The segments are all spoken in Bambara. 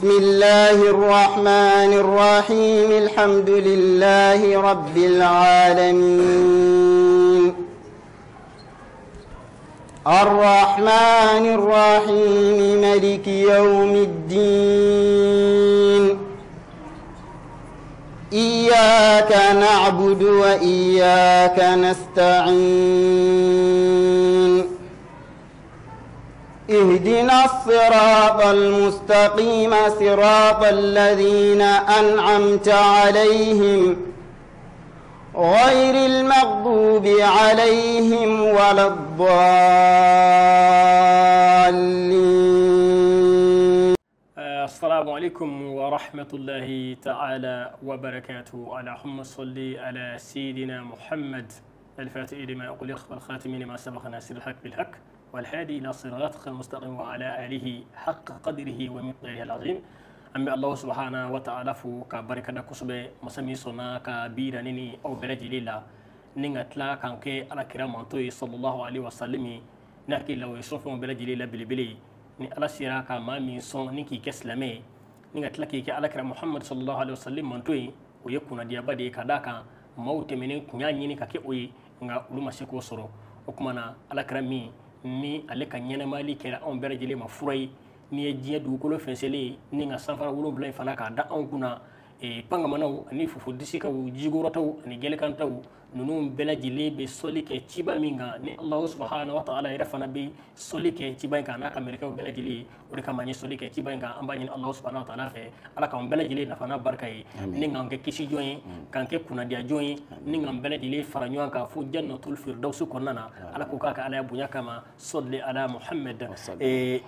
بسم الله الرحمن الرحيم الحمد لله رب العالمين الرحمن الرحيم ملك يوم الدين إياك نعبد وإياك نستعين اهدنا الصراط المستقيم صراط الذين أنعمت عليهم غير المغضوب عليهم ولا الضالين. السلام عليكم ورحمة الله تعالى وبركاته. اللهم صل على سيدنا محمد الفاتح لما أغلق والخاتم لما سبق ناصر الحق بالحق والهادي إلى صراطك المستقيم وعلى آله حق قدره ومقداره العظيم. An bɛ Alahu subahana wa taala fo ka barikada kosɛbɛ masa min sɔnna ka bi yira ne ni aw bɛɛ lajɛlen la ni ka tila k'an kɛ ala kira manto ye sallallahu alaihi wasallam, ne hakili la o ye sɔnfɛnw bɛɛ lajɛlen la belebele ye. Ni ala sera ka maa min sɔn ni k'i kɛ silamɛ ye ni ka tila k'i kɛ ala kira Muhammad sallallahu alaihi wasallam manto ye, o ye kunnadiyaba de ye ka d'a kan maaw tɛmɛnen kun y'a ɲini ka kɛ o ye nka olu ma se k'o sɔrɔ. O tuma na ala kira min ni ale ka ɲɛnɛmayali kɛra anw bɛɛ lajɛlen ma fura ye, n'i ye diɲɛ dugukolo fɛnsɛlen ye ni ka sanfara 7 in fana k'a da anw kunna, pangamanaw ani fufudisikaw, jigorɔtaw ani gɛlɛkantaw, ninnu bɛɛ lajɛlen bɛ sɔli kɛ ciba min kan, ni Alahu subahana wa taala yɛrɛ fana bɛ sɔli kɛ ciba in kan n'a ka mɛlɛkɛw bɛɛ lajɛlen ye. O de kama an ye sɔli kɛ ciba in kan. An b'a ɲini Alahu subahana wa taala fɛ ala k'an bɛɛ lajɛlen nafa n'a barika ye, ni k'an kɛ kisi jɔn ye, k'an kɛ kunnadiya jɔn ye, ni k'an bɛɛ lajɛlen fara ɲɔgɔn kan fo jannatul firdausi kɔnɔna na. Ala k'o k'a ka Ala ya bonya kama. Sɔli ala Muhammad.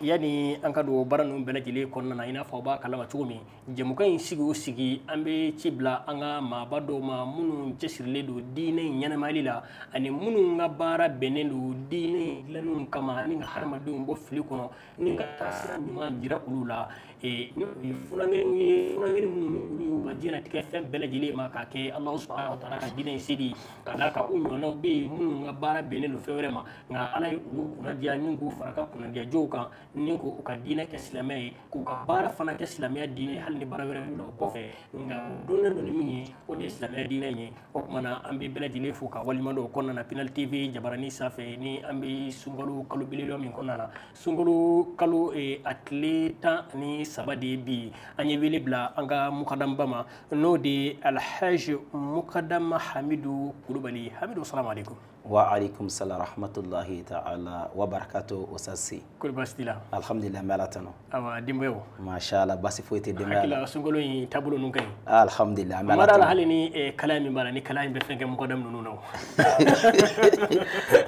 Yanni an ka don baara ninnu bɛɛ lajɛlen kɔnɔna na, i n'a fɔ aw b'a kalama cogo min, jɛmukan in sigi o sigi an bɛ ci bila an ka maaba dɔw ma minnu cɛsirilen don diinɛ in ɲɛnamayali la ani minnu ka baara bɛnnen don diinɛ in dilanniw kama ani ka hadamadenw bɔ fili kɔnɔ ni ka taasira ɲuman jira olu la. Funankɛninw ye, funankɛnin minnu olu y'u ka diɲɛlatigɛ fɛn bɛɛ lajɛlen ma k'a kɛ Alahu subahana wa taala ka diinɛ in seli, ka d'a kan u ɲɔgɔnnaw bɛ yen minnu ka baara bɛnnen don fɛn wɛrɛ ma, nka ala ye olu kunnadiya ni k'u fara ka kunnadiya jow kan ni k'u ka diinɛ kɛ silamɛya ye, k'u ka baara fana kɛ silamɛya diinɛ ye hali ni baara wɛrɛ b'u la o kɔfɛ, nka u donnen don ni min ye o de ye silamɛya diinɛ ye. O tuma na an bɛ bɛɛ lajɛlen fo ka waleɲuman dɔn o kɔnɔna na Pinal TV jabarani sanfɛ ni an bɛ sunkalo kalo belebele min kɔnɔna na, sunkalo kalo a tile 13 de ye bi. An ye wele bila an ka mukadamba ma, n'o de ye Alhaji Mukadama Hamidu Kulubali. Hamidu, salamu aleykum. Wa alaikum salam rahmatullahi ta'ala wa barakatuh. Osasi kori baasi t'i la? Alhamdulillah, n bɛ Ala tanu. Awa, denbayaw? Masha Allah, baasi foyi tɛ denbaya la. Hakili la sunkalo in taabolo ninnu ka ɲi. Alhamdulillah, an bɛ Ala tanu. tanu. Hali ni kalaya min b'a la, ni kalaya in bɛ fɛn kɛ mukadam ninnu na o.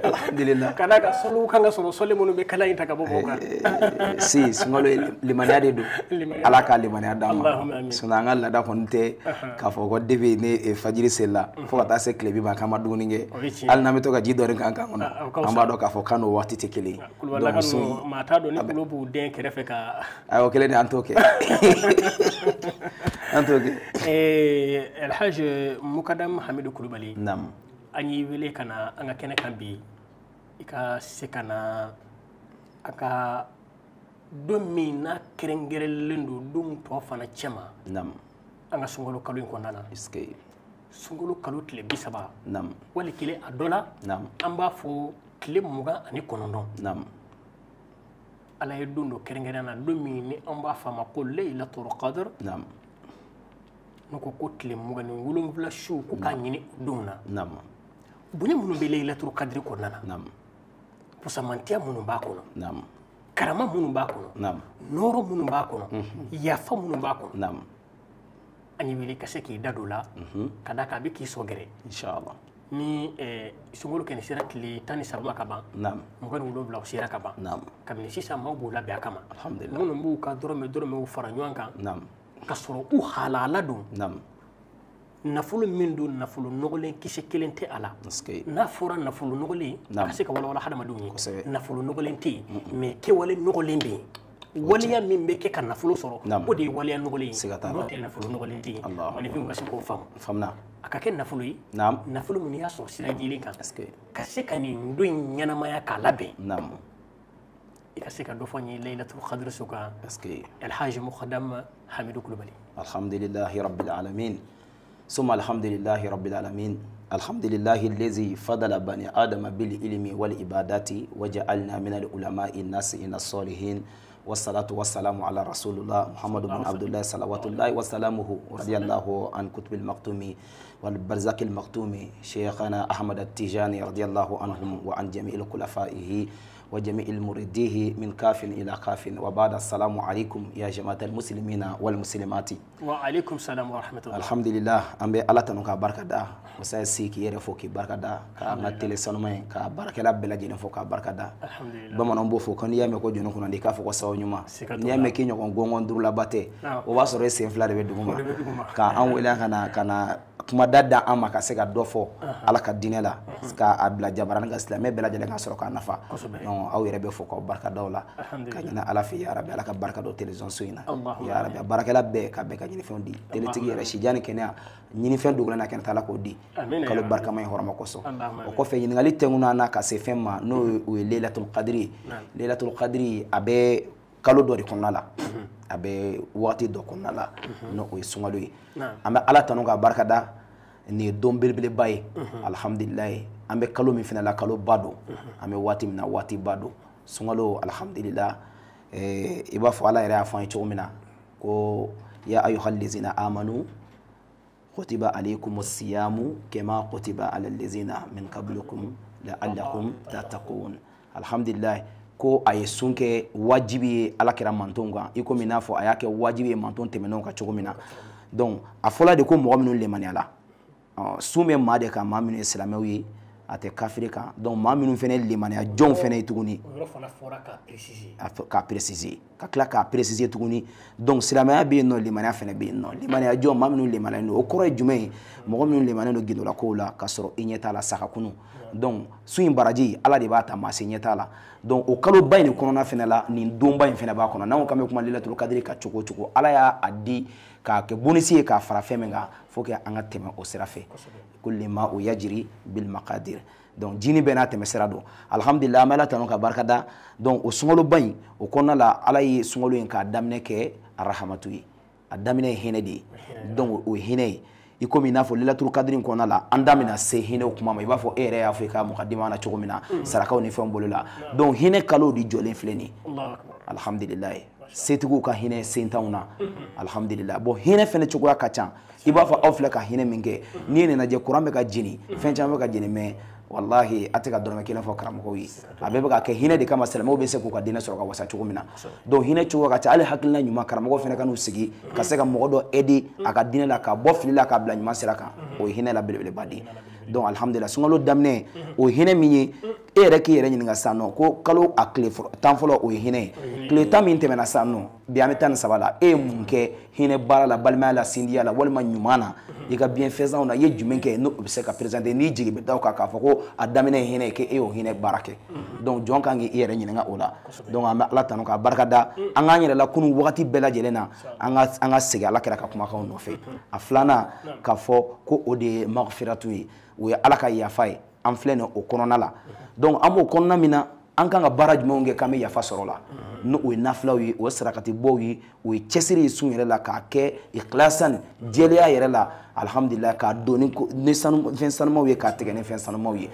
Alhamdulillah. Ka d'a kan sɔliw kan ka sɔrɔ, sɔli minnu bɛ kalaya in ta ka bɔ mɔgɔw kan. Si, sunkalo ye limaniya de don. Ala ka limaniya d'an ma. Allahumma amin. Sinon an ka laada kɔni tɛ k'a fɔ ko depuis ne fajiri selila fo ka taa se tilebi ma k'an ma dumuni kɛ. Hali n'an bɛ to ka ji dɔɔni k'an kan kɔnɔ, an b'a dɔn k'a fɔ k'an n'o waati tɛ kelen ye. Kulubalilaka ninnu, maa t'a dɔn ni kulo b'u den kɛrɛfɛ ka. Ayiwa, o kelen de, an t'o kɛ. An t'o kɛ. Alhaji Mukadam Hamidu Kulubali. Naamu. An y'i wele ka na an ka kɛnɛ kan bi, i ka se ka na a ka don min n'a kɛrɛnkɛrɛnlen don don tɔ fana cɛma. Naamu. An ka sunkalo kalo in kɔnɔna na. Sunkalo kalo tile 30. Naamu. Wali kelen a dɔ la. Naamu. An b'a fɔ tile 29. Naamu. Ala ye don dɔ kɛrɛnkɛrɛn na, don min ni an b'a fɔ a ma ko Laylatul Qadr. Naamu. N'u ko ko tile 27 su ko k'a ɲini o don na. Naamu. Bonya minnu bɛ Laylatul Qadr kɔnɔna na. Naamu. Fusamantiya minnu b'a kɔnɔ. Naamu. Karama minnu b'a kɔnɔ. Naamu. Nɔɔrɔ minnu b'a kɔnɔ. Yafa minnu b'a kɔnɔ. Naamu. An ye wele ka se k'i da don la, ka d'a kan a bɛ k'i sɔgɛrɛ. Inshallah. Ni sunkalo kɛni sera tile 13 ma ka ban, Naamu. 27 o sera ka ban. Naamu. Kabini sisan maaw b'o labɛn a kama. Alhamdulillah. Minnu b'u ka dɔrɔmɛ fara ɲɔgɔn kan. Naamu. Ka sɔrɔ u halala don. Naamu. Nafolo min don, nafolo nɔgɔlen kisɛ kelen tɛ a la. N'a fɔra nafolo nɔgɔlen, a ka se ka walawala hadamadenw ye. Nafolo nɔgɔlen tɛ yen, mais kɛwale nɔgɔlen bɛ yen. Waleya min bɛ kɛ ka nafolo sɔrɔ, o de ye waleya nɔgɔlen ye. N'o tɛ nafolo nɔgɔlen tɛ yen. Maninfinw ka se k'o faamu. A ka kɛ nafolo ye, nafolo min y'a sɔrɔ sira jɛlen kan, ka se ka nin don in ɲɛnamaya k'a labɛn. I ka se ka dɔ fɔ an ye Laylatul Qadr su kan. Parce que Alhaji Mukadam Hamidou Kulubali. Alhamdulillahi rabbil alamin. Summa alhamdulillahi rabbil alamin. Alhamdulillahi allazi fadala bani adama bil ilmi wal ibadati wa ja'alna min al ulama'i an-nasi'ina as-salihin. Wassalatu wassalamu ala rasulullah Muhammad ibn Abdullah salawatullahi wa salamuhu radiyallahu an kutubil maktumi wal barzakil maktumi shaykhana Ahmad at-Tijani radiyallahu anhum wa an jami'il khulafaihi wa jami'il muridihi min kafin ila kafin wa ba'da. Assalamu alaikum ya jama'atal muslimina wal muslimati. Wa alaikum salam wa rahmatullah. Alhamdulillah, an bɛ Ala tanu k'a barika da, masa si k'i yɛrɛ fo k'i barika da, k'an ka télé sanuma ye k'a baarakɛla bɛɛ lajɛlen fo k'a barika da. Alhamdulillah. Bamananw b'o fɔ ko n'i y'a mɛn ko jɔnni kunna di k'a fɔ ko sababu ɲuman, n'i y'a mɛn k'i ɲɔgɔn gɔngɔn duurulaba tɛ, o b'a sɔrɔ e sen fila de bɛ dugu ma. K'an wele ka na kuma da da an ma ka se ka dɔ fɔ Ala ka diinɛ la, k'a bila jabaranin kan silamɛ bɛɛ lajɛlen ka sɔrɔ k'a nafa. Donc aw yɛrɛ bɛ fo k'aw barika da o la, ka ɲini Ala fɛ ya Rabi, Ala ka barika don télévision so in na ya Rabi, a baarakɛla bɛɛ ka bɛɛ ka ɲinifɛnw di, télétigi yɛrɛ sijan ni kɛnɛya ɲinifɛn dogolen na kɛnɛ t'a la k'o di kalo barikama in hɔrɔma kosɔn. O kɔfɛ ɲininkali tɛnkun na ka se fɛn ma n'o o ye Laylatul Qadri. Laylatul Qadri a bɛ kalo dɔ de kɔnɔna la, a bɛ waati dɔ kɔnɔna la, n'o o ye sunkalo ye. An bɛ Ala tanu k'a barika da, nin ye don belebeleba ye. Alhamdulilayi, an bɛ kalo min fana la, kalo ba don, an bɛ waati min na, waati ba don, sunkalo. Alhamdulillah, i b'a fɔ Ala yɛrɛ y'a fɔ an ye cogo min na ko ya ayyuhal lezina amanu kutiba alaykumus siyamu kama kutiba alal lezina min qablikum la'allakum tattaqun. Alhamdulillah, ko a ye sun kɛ wajibi ye Ala kɛra mantonw kan, i komi n'a fɔ a y'a kɛ wajibi ye manton tɛmɛnenw kan cogo min na. Donc a fɔla de ko mɔgɔ minnu lemaniyala, sun bɛ maa de kan, maa minnu ye silamɛw ye, a tɛ kafiri kan. Donc maa minnu fana ye lemaniya jɔnw fana ye tuguni, o yɔrɔ fana fɔra k'a préciser, k'a préciser, ka tila k'a préciser tuguni. Donc silamɛya bɛ yen nɔ, lemaniya fana bɛ yen nɔ. Lemaniya jɔn, maa minnu lemaniyalen don, o kɔrɔ ye jumɛn ye? Mɔgɔ minnu lemaniyalen don gindola kow la k'a sɔrɔ i ɲɛ t'a la, saga kunu. Donc sun in baraji Ala de b'a ta, maa si ɲɛ t'a la. Donc o kaloba in de kɔnɔna fana la, nin donba in fana b'a kɔnɔ. N'an ko k'an bɛ kuma Laylatul Qadri kan cogo o cogo, Ala y'a di k'a kɛ bonus ye k'a fara fɛn min kan, faut que an ka tɛmɛ o sira fɛ. Kulli ma o yajri bil maqadir. Donc jini bɛɛ n'a tɛmɛ sira don. Alhamdulillah, an bɛ Ala tanu ka barika da. Donc o sunkaloba in o kɔnɔna la, Ala ye sunkalo in k'a daminɛ kɛ arahamatu ye, a daminɛ ye hinɛ de ye. Donc o ye hinɛ ye, i komi n'a fɔ Laylatul Qadri in kɔnɔna la, an da bɛna se hinɛw kuma ma, i b'a fɔ e yɛrɛ y'a fɔ i ka mukadima na cogo min na, sarakaw ni fɛnw bolo la. Donc hinɛ kalo de jɔlen filɛ nin ye. Alhamdulillah, setigiw ka hinɛ sentanw na. Alhamdulillah. Bon, hinɛ fɛnɛ cogoya ka ca. I b'a fɔ aw filɛ ka hinɛ min kɛ, n'i ye nin lajɛ, kuran bɛ ka jeni, fɛn caman bɛ ka jeni, mais wallahi a tɛ ka dɔrɔmɛ kelen fɔ karamɔgɔw ye. A bɛɛ bɛ ka kɛ hinɛ de kama, silamɛw bɛ se k'u ka diinɛ sɔrɔ ka wasa cogo min na. Donc hinɛ cogoya ka ca. Hali hakilina ɲuman, karamɔgɔ fɛnɛ ka n'u sigi ka se ka mɔgɔ dɔ aider a ka diinɛ la, ka bɔ fili la k'a bila ɲuman sira kan, o ye hinɛ la belebeleba de ye. Donc alhamdulillah, sunkalo daminɛ o ye hinɛ min ye, e yɛrɛ k'i yɛrɛ ɲininka sisan nɔ ko kalo a tile 10 fɔlɔ o ye hinɛ ye, tile 10 min tɛmɛna sisan nɔ, bi an bɛ 13 la, e ye mun kɛ hinɛ baara la, balimaya la, sindiya la, walima ɲuman na, i ka bienfaisance na, i ye jumɛn kɛ n'o bɛ se ka présenter, n'i jigi bɛ da o kan k'a fɔ ko a daminɛ ye hinɛ ye, k'e y'o hinɛ baara kɛ. Donc jɔn kan k'i yɛrɛ ɲininka o la. Donc an bɛ Ala tanu k'a barika da, an k'an yɛrɛ lakunu wagati bɛɛ lajɛlen na, an ka segin Ala kɛra ka kumakanw nɔfɛ. A filanan k'a fɔ ko o de ye maghfiratu ye, o ye Ala ka yafa ye, an filɛ nin o kɔnɔna la. Donc an b'o kɔnɔna min na, an kan ka baara jumɛnw kɛ k'an bɛ yafa sɔrɔ la, n'o o ye nafilaw ye, o ye sarakatibɔw ye, o ye cɛsiri ye sun yɛrɛ la, k'a kɛ ikhlasan, jɛlenya yɛrɛ la. Alhamdulillah, k'a don ni fɛn sanumaw ye, k'a tigɛ ni fɛn sanumaw ye.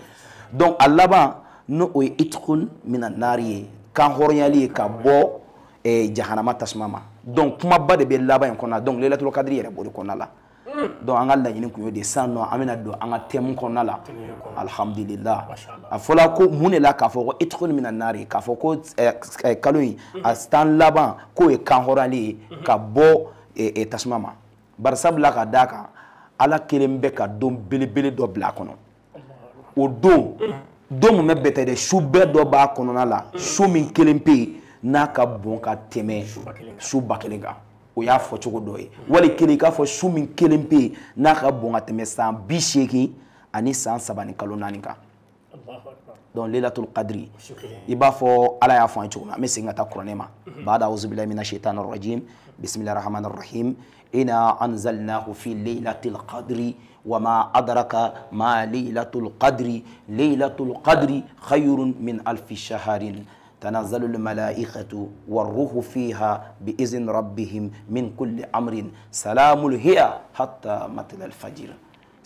Donc a laban n'o o ye itqun minan nari ye, kan hɔrɔnyali ye ka bɔ jahanama tasuma ma. Donc kumaba de bɛ laban in kɔnɔna. Donc Laylatul Qadri yɛrɛ b'o de kɔnɔna la. Donc an ka laɲini kun y'o de ye. Sisan nɔ an bɛna don an ka thème kɔnɔna la. Alhamdulillah, a fɔla ko mun de la k'a fɔ ko itqun minan nari, k'a fɔ ko kalo in a tan laban k'o ye kan hɔrɔnyali ye ka bɔ tasuma ma. Bari sabula ka d'a kan, Ala kelen bɛ ka don belebele dɔ bila a kɔnɔ. O don mun bɛ bɛtɛ dɛ, su bɛɛ dɔ b'a kɔnɔna la, su min kelen pe yen n'a ka bon ka tɛmɛ su 1000 kan. O y'a fɔ cogo dɔ ye. Wali kelen i k'a fɔ su min kelen pe yen n'a ka bon ka tɛmɛ san 80 ani san 3 ni kalo 4 kan. Donc Laylatul Qadri, i b'a fɔ Ala y'a fɔ an ye cogo min, an bɛ segin ka taa kuranɛ ma. Ba'da a'udhu billahi minash shaitanir rajim, bismillahir rahmanir rahim, inna anzalnahu fi laylatil qadri wa ma adraka ma laylatul qadri, laylatul qadri khayrun min alfi shahrin. تنزل الملائكة والروح فيها بإذن ربهم من كل أمر سلام هي حتى مطلع الفجر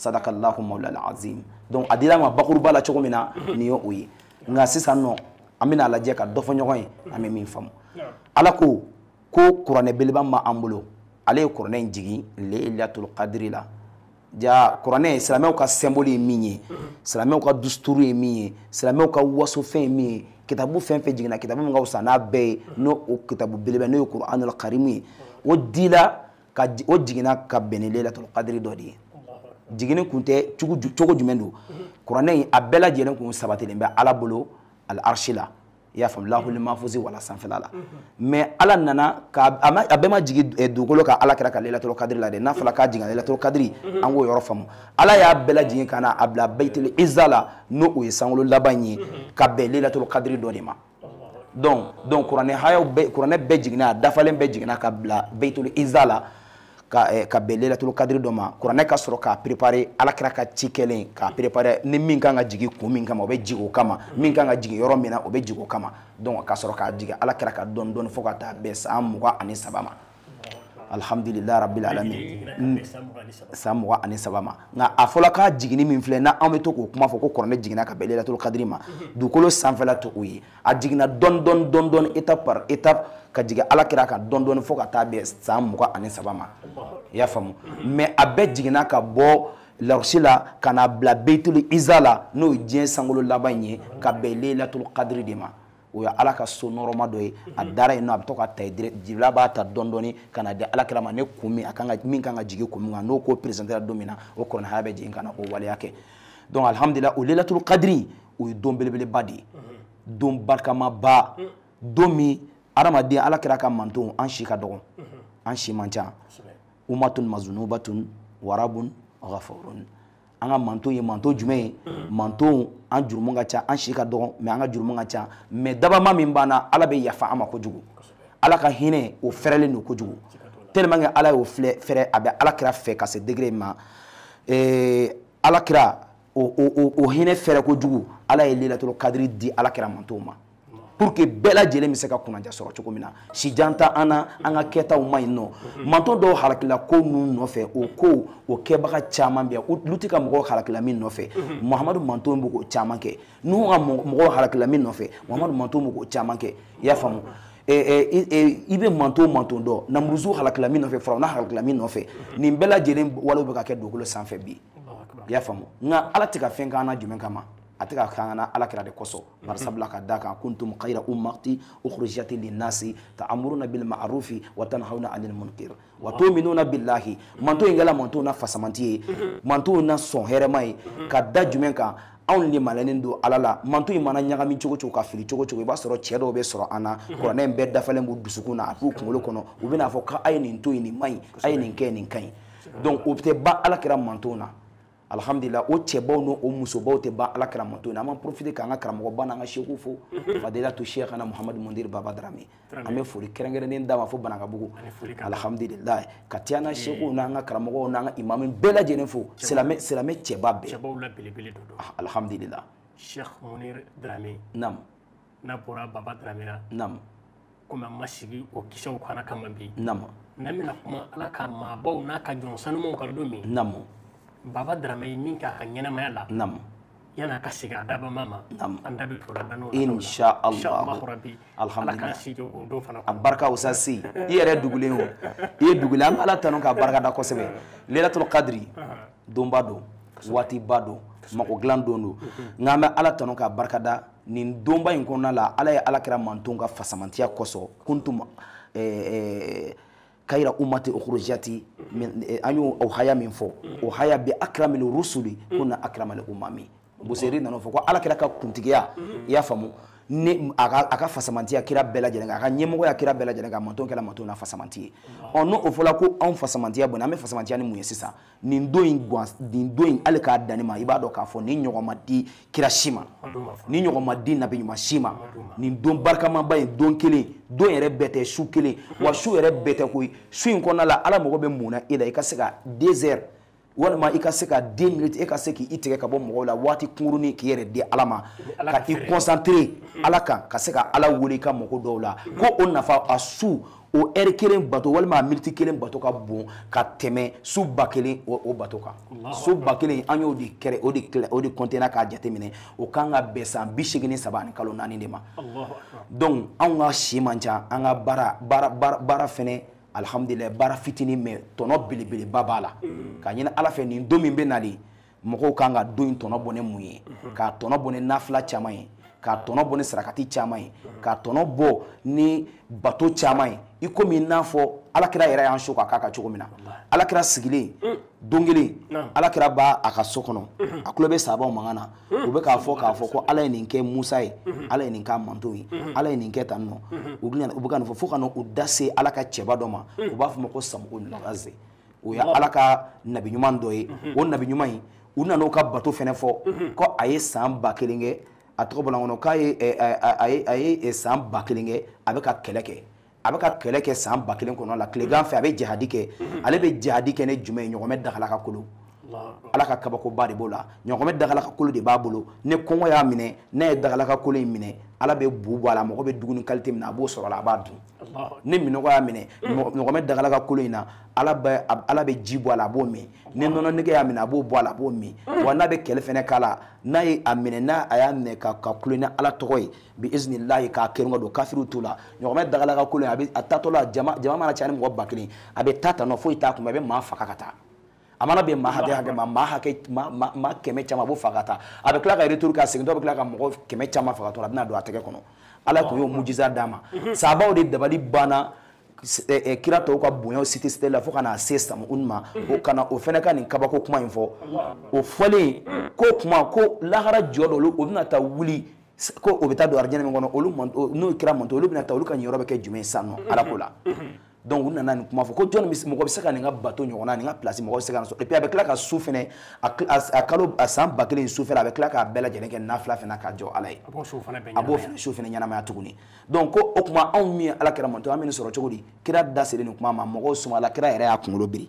صدق الله مولانا العظيم. Donc a dira ma bakuruba la cogo min na nin ye o ye. Nka sisan nɔ an bɛna lajɛ ka dɔ fɔ ɲɔgɔn ye an bɛ min faamu. Ala ko ko kuranɛ beleba ma an bolo, ale ye kuranɛ in jigin Laylatul Qadri la. Ja kuranɛ silamɛw ka symbole ye min ye, silamɛw ka dusturu ye min ye, silamɛw ka wasofɛn ye min ye, kitabu fɛn fɛn jiginna kitabu min ka fisa n'a bɛɛ ye n'o o kitabu belebele n'o ye Kuranul Karimu ye, o dila ka o jiginna ka bɛn ni Laylatul Qadri dɔ de ye. Jiginni kun tɛ cogo jumɛn don? Kuranɛ in a bɛɛ lajɛlen kun sabatilen bɛ Ala bolo al-arshi la, i y'a faamu, lahul mahfuzi wala sanfɛla la. Mais Ala nana ka a bɛɛ ma jigin dugukolo kan Ala kɛra ka Laylatul Qadri la dɛ. N'a fɔra k'a jiginna Laylatul Qadri, an k'o yɔrɔ faamu. Ala y'a bɛɛ lajigin ka na a bila Baytul Izza la, n'o o ye sankolo laban ye, ka bɛn Laylatul Qadri dɔ de ma. Donc kuranɛ hayaw bɛɛ, kuranɛ bɛɛ jiginna, a dafalen bɛɛ jiginna ka bila Baytul Izza la ka bɛn Laylatul Qadri dɔ ma. Kuranɛ ka sɔrɔ k'a préparer Ala kɛra ka ci kɛlen k'a préparer, ni min kan ka jigin kun min kama o bɛ jigin o kama, min kan ka jigin yɔrɔ min na o bɛ jigin o kama. Donc ka sɔrɔ k'a jigin Ala kɛra ka dɔɔni dɔɔni fo ka taa bɛn san 23 ma. Alhamdulillah rabbil alamin, san 23 ma. Nka a fɔla k'a jiginni min filɛ, n'an bɛ to k'o kuma fɔ ko kuranɛ jiginna ka bɛn Laylatul Qadri ma, dugukolo sanfɛla to o ye. A jiginna dɔɔni dɔɔni dɔɔni dɔɔni, étape par étape, ka jigin Ala kɛra ka dɔɔni dɔɔni fo ka taa bɛn san 23 ma. I y'a faamu? Mais a bɛɛ jiginna ka bɔ larisi la ka na bila Baytul Izza la, n'o ye diɲɛ sankolo laban in ye, ka bɛn Laylatul Qadri de ma. O ye Ala ka so nɔrɔma dɔ ye, a dara yen nɔ, a bɛ to ka ta yen, Jibila b'a ta dɔɔni dɔɔni ka na di Ala kira ma, ne kun min a kan ka min kan ka jigin kun min kan, n'o ko présenté la don min na, o kuranɛ haya bɛ jigin ka na o waleya kɛ. Donc alhamdulillah, o Laylatul Qadri o ye don belebeleba de ye, don barikamaba, don min adamaden Ala kira ka manton an si ka dɔgɔn, an si man ca, umatun mazunubatun warabun ghafurun. An ka manton ye manton jumɛn ye? Manton an jurumu ka ca, an si ka dɔgɔn, mais an ka jurumu ka ca, mais dabama min b'an na Ala bɛ yafa an ma kojugu. Ala ka hinɛ o fɛrɛlen don kojugu, tellement que Ala y'o filɛ fɛrɛ, a bɛ Ala kira fɛ ka se degré ma. Ala kira o hinɛ fɛrɛ kojugu, Ala ye Laylatul Qadri di Ala kira mantonw ma pour que bɛɛ lajɛlen bɛ se ka kunnaja sɔrɔ cogo min na. Sijan tɛ an na, an ka kɛtaw ma ɲi nɔ. Manton dɔw halakila ko ninnu nɔfɛ, o ko o kɛbaga caman bɛ yan, olu tɛ ka mɔgɔw halakila min nɔfɛ, Muhamadu manton bɛ k'o caman kɛ. Nuhu ka mɔgɔw halakila min nɔfɛ, Muhamadu manton bɛ k'o caman kɛ. I y'a faamu? I bɛ manton dɔn, Namuruzu halakila min nɔfɛ, Firawuna halakila min nɔfɛ, nin bɛɛ lajɛlen walew bɛ ka kɛ dugukolo sanfɛ bi. I y'a faamu? Nka Ala tɛ ka fɛn k'an na jumɛn kama? A tɛ ka kan na Ala kira de kosɔn. Bari sabula ka d'a kan, kuntum khayra ummati ukhrijat linnasi ta'muruna bil ma'rufi wa tanhauna 'anil munkar wa tu'minuna billahi. Manton in kɛla manton na fasamanti ye, manton na sɔn hɛrɛma ye, ka da jumɛn kan? Anw limaniyalen don Ala la. Manton in mana ɲagami cogo cogo, ka fili cogo cogo, i b'a sɔrɔ cɛ dɔw bɛ sɔrɔ an na, kuranɛ in bɛɛ dafalen b'u dusukun na, a b'u kunkolo kɔnɔ, u bɛna fɔ k'a ye nin to yen, nin man ɲi, a ye nin kɛ, nin ka ɲi. Donc o tɛ ban Ala kira manton na. Alhamdulillah, o cɛbaw n'o o musobaw tɛ ban Ala kira manton na. An b'an profiter k'an ka karamɔgɔba n'an ka seku fo, Fadilatu Cheikhana Muhamadu Mundir Baba Darame. An bɛ foli kɛrɛnkɛrɛnnen d'a ma fo Banakabugu. Alhamdulillah, ka Tiyana seku n'an ka karamɔgɔw n'an ka imamu bɛɛ lajɛlen fo, silamɛ cɛba bɛɛ. Cɛbaw la belebele dɔ don. Alhamdulillah. Cheikh Munir Darame. Naam. N'a bɔra Baba Darame la. Naam. Komi an ma sigi o kisɛw fana kama bi. Naam. N'an bɛna kuma Ala ka maabaw n'a ka jɔn sanumanw kan don min. Naam. Baba Darame ye min k'a ka ɲɛnamaya la. Naam. Yan'a ka segin a dabama ma. Naam. An da bɛ to la n'o Insha Allah. Insha Rabbi. Alhamdulillah. Ala k'an si jɔ o don fana. A barika o sa si. I yɛrɛ dugulen o. I ye dugulen, an bɛ Ala tanu k'a barika da kosɛbɛ. Laylatul Qadri donba don, waatiba don, mako dilan don don. Nka an bɛ Ala tanu k'a barika da nin donba in kɔnɔna la. Ala ye Ala kira manton ka fasamantiya kosɔn. Kuntum kayira ummati ukhrijati an y'o o haya min fɔ, o haya bi akramil rusuli kunna akramal umami. Busiri nana fɔ ko Ala kira ka kuntigiya, i y'a faamu, ne a ka fasamantiya kira bɛɛ lajɛlen kan, a ka ɲɛmɔgɔya kira bɛɛ lajɛlen kan, manton kɛra manton na fasamanti ye. Ɔ n'o o fɔla ko anw fasamantiya bɔnna, an bɛ fasamantiya ni mun ye sisan? Nin don in gan, nin don in hali k'a danni ma, i b'a dɔn k'a fɔ nin ɲɔgɔn ma di kira si ma, nin ɲɔgɔn ma di nabi ɲuman si ma. Nin don barikamaba in, don kelen, don yɛrɛ bɛɛ tɛ su kelen, wa su yɛrɛ bɛɛ tɛ koyi. Su in kɔnɔna la, Ala mago bɛ mun na e la? I ka se ka 2 heures Walima i ka se ka 2 minutes e ka se k'i tigɛ ka bɔ mɔgɔw la waati kunkurunin k'i yɛrɛ di Ala ma, ka i concentrer Ala kan, ka se ka Ala wele i ka mɔgɔ dɔw la. Ko o nafa a su o heure kelen bato walima a minute kelen bato ka bon ka tɛmɛ su 1000 o bato kan. Su 1000 an y'o de kɛrɛ o de kɛlɛ o de contenant k'a jateminɛ, o kan ka bɛn san 83 ani kalo 4 de ma. Donc anw ka si man ca, an ka baara fɛnɛ alhamdulillah baara fitinin mais tɔnɔ belebeleba b'a la. Ka ɲini Ala fɛ nin don min bɛ nali, mɔgɔw kan ka don in tɔnɔ bɔ ni mun ye? K'a tɔnɔ bɔ ni nafila caman ye, k'a tɔnɔ bɔ ni sarakati caman ye, k'a tɔnɔ bɔ ni bato caman ye. I komi n'a fɔ Alakira yɛrɛ y'an so ka k'a kan cogo min na. Alakira sigilen don kelen, Alakira b'a a ka so kɔnɔ, a tulo bɛ sahabaw mankan na, u bɛ k'a fɔ ko Ala ye nin kɛ Musa ye, Ala ye nin k'a manton ye, Ala ye nin kɛ tan nɔ. U bɛ ka nin fɔ fo ka na u da se Ala ka cɛba dɔ ma, u b'a fɔ ma ko Samuel Gaze. O ye Ala ka nabi ɲuman dɔ ye. O nabi ɲuman in, u nana o ka bato fɛnɛ fɔ ko a ye san 1000 kɛ, a tɔgɔ bɔra n kɔnɔ k'a ye san 1000 kɛ, a bɛ ka kɛlɛ kɛ. A bɛ ka kɛlɛ kɛ san 1000 kɔnɔ la, tilegan fɛ a bɛ jihadi kɛ. Ale bɛ jihadi kɛ ni jumɛn ye? Ɲɔgɔmɛ dagala ka kolo. Ala ka kabakoba de b'o la. Ɲɔgɔmɛ dagala ka kolo de b'a bolo. Ni kɔngɔ y'a minɛ, n'a ye dagala ka kolo in minɛ, Ala bɛ bu bɔ a la, mɔgɔ bɛ dumuni qualité min na, a b'o sɔrɔ a la, a b'a dun. Ni minɔgɔ y'a minɛ, ɲɔgɔmɛ dagala ka kolo in na, Ala bɛ ji bɔ a la, a b'o min. Ni nɔnɔ nege y'a minɛ, a b'o bɔ a la, a b'o min. Wa n'a bɛ kɛlɛ fɛnɛ k'a la, n'a ye a minɛ, n'a a y'a minɛ ka kulo ni Ala tɔgɔ ye, bi iznillahi, k'a kɛrun ka don kafiriw t'u la. Ɲɔgɔmɛ dagala ka kolo in, a bɛ a taatɔ la, jama mana caya ni mɔgɔ 1000, a bɛ taa tan nɔ, foyi t'a kun, a bɛ maa faga ka taa. A mana bɛn maa hakɛ ma, maa hakɛ maa 100 caman a b'o faga ka taa. A bɛ tila ka retour k'a segintɔ bɛ tila ka mɔgɔ 100 caman faga tɔ, a bɛna don a tɛgɛ kɔnɔ. Ala tun y'o mujiza d'a ma. Sahabaw de dabali banna kira tɔw ka bonyaw site la fo ka na se Samuel ma, o kana o fɛnɛ ka nin kabako kuma in fɔ. O fɔlen ko kuma ko lahara jɔ dɔ o bɛna taa wuli ko o bɛ taa don arijinɛ min kɔnɔ, olu n'o kira manto, olu bɛna taa, olu ka ɲiyɔrɔ bɛ kɛ jumɛn ye sisan nɔ Ala ko la. Donc u nana nin kuma fɔ ko jɔnni mɔgɔ bɛ se ka nin ka bato ɲɔgɔnna, nin ka place mɔgɔ bɛ se ka nin sɔrɔ. Et puis a bɛ tila ka su fɛnɛ, a kalo a san 1000 su fɛnɛ, a bɛ tila k'a bɛɛ lajɛlen kɛ nafila fɛnɛ k'a jɔ Ala ye. A b'o su fana bɛɛ A b'o fɛnɛ su fɛnɛ ɲɛnamaya tuguni. Donc ko o tuma anw min ye Ala kira manto, an bɛ nin sɔrɔ cogo di? Kira da selen nin kuma ma, mɔgɔw sumala, kira yɛrɛ y'a kunkolo biri.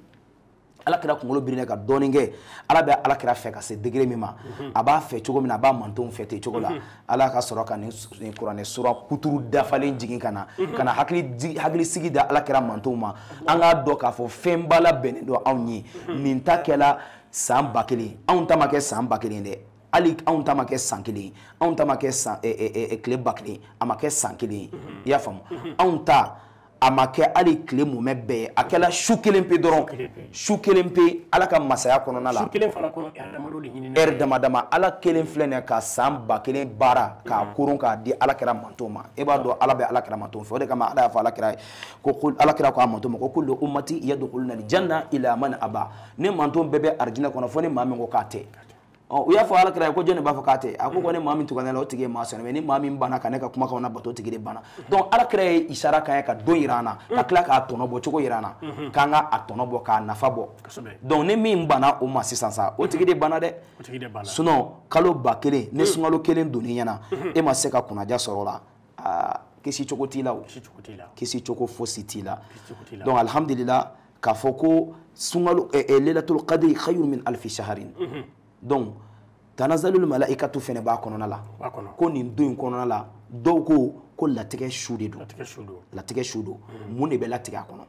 Ala kira kunkolo birilen ka dɔɔnin kɛ, Ala bɛ Ala kira fɛ ka se degré min ma, a b'a fɛ cogo min na, a b'a mantonw fɛ ten cogo la. Ala ka sɔrɔ ka nin kuranɛ sura kuturu dafalen jigin ka na, ka na hakili sigi da Ala kira mantonw ma. An k'a dɔn k'a fɔ fɛnba labɛnnen don anw ye. Nin ta kɛla san 1000, anw ta ma kɛ san 1000 dɛ. Hali anw ta ma kɛ san 1, anw ta ma kɛ san tile 1000, a ma kɛ san 1 ye. I y'a faamu? Anw ta a ma kɛ hali tile mumɛ bɛɛ ye, a kɛla su kelen pe dɔrɔn, su kelen pe Ala ka masaya kɔnɔna la. Su kelen fana kɔnɔ, ɛri damadɔ de ɲinina. Ɛri dama dama, Ala kelen filɛ nin ye ka san 1000 baara k'a koron k'a di Ala kira mantonw ma. E b'a dɔn Ala bɛ Ala kira mantonw fɛ, o de kama Ala y'a fɔ Ala kira ye ko Ala kira ko a mantonw ma ko kullu ummati yadkhuluna aljanna ila man aba. Ne manton bɛɛ bɛ arijinɛ kɔnɔ fo ni maa min ko k'a tɛ. U y'a fɔ Ala kira ye ko jɔnni b'a fɔ k'a tɛ? A ko ni maa min tuguna ne la, o tigi ye maa sɔnni, ni maa min banna ka ne ka kumakanw na bato, o tigi de banna. Donc Ala kira ye isara kan ye ka don yira an na, ka tila k'a tɔnɔ bɔ cogo yira an na, k'an ka a tɔnɔ bɔ k'a nafa bɔ. Donc ni min banna o ma sisan sa, o tigi de banna dɛ. Sinon kalo 1000 ni sunkalo kelen donn'i ɲɛna, e ma se ka kunnaja sɔrɔ o la, aa kisi cogo t'i la o, kisi cogo fosi t'i la. Donc alhamdulillah k'a fɔ ko sunkalo lailatul qadri khayrun min alfi shahrin. Donc tanazalul malaikatu fɛnɛ b'a kɔnɔna la, ko nin don in kɔnɔna la, dɔw ko latigɛ su de don, latigɛ su don. Mun de bɛ latigɛ a kɔnɔ?